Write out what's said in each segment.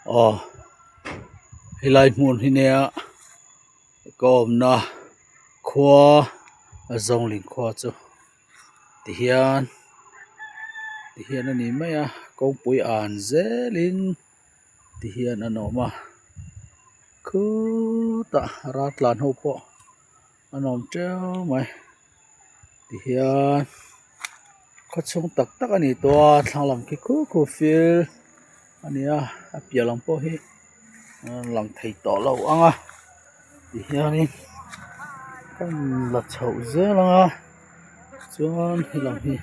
Aw helai hmun hi nia ka awmna khua a zawngling khua chu tihian tihian a ni mai a kawngpui an zelin tihian an awm a khutah ral tlan ho pawh an awm teuh mai tihian khaw chhung tak tak a ni tawh a thlang lam khi khu khu fil a ni a a piah lam pawh hi a lang thei tawh lo ang a tihianin kan la chhoh zel ang a chuan helam hi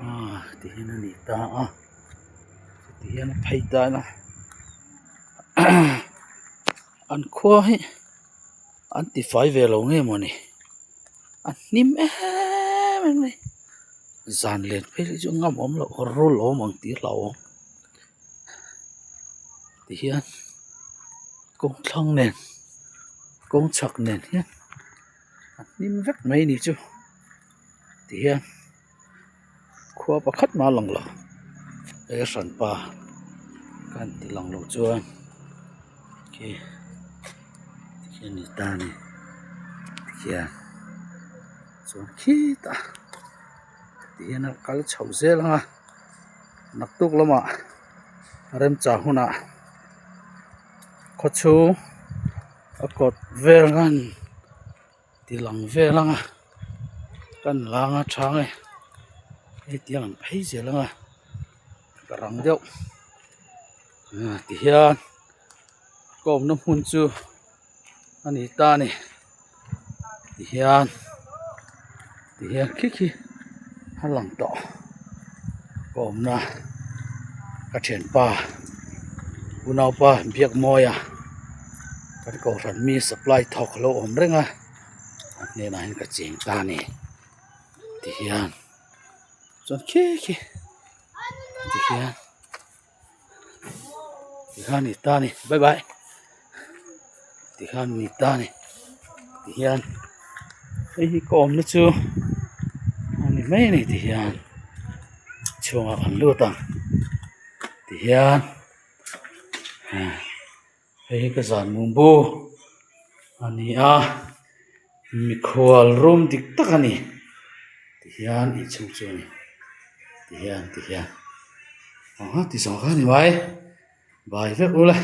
ah tihian a ni ta a tihian a phei tan a an khua hi an tifai ve lo nge mawni a hnim em em mai zan len phei hi chu ngam awm loh rul awm ang tih a hlauhawm tihian kawng thlang nen kawng chhak nen hian a hnim vek mai a ni chu tihian khua pakhat mah a lang lo he hranpa kan ti lang lo chuan khi tikhian a ni ta a ni tikhian chuan khitah tihian a kal chho zel ang a naktuk lamah remchang hunah khawchhung a kawt vel ngan. Ti lang vel ang a kan lang a chang e hei tiang an phei zel ang a ka rang deuh ah tihian ka awmna hmun chu a ni ta a ni tihian tihian khi khi a lang tawh ka awmna ka thianpa unaupa Biakmawia. Kan kohhran mi supply thawk a lo awm reng a a hnenah hian ka cheng ta a ni tihian chuan khi khi tihian tikhan a ni ta a ni bye bye tikhan a ni ta a ni tihian hei hi ka awmna chu a ni mai a ni tihian chhungah kan lut ang tihian. Hei hi ka zan mumbu a ni a mikhual room dik tak a ni tihian inchhung chu a ni tihian tihian ti zawng kha a ni mai bai vek ula.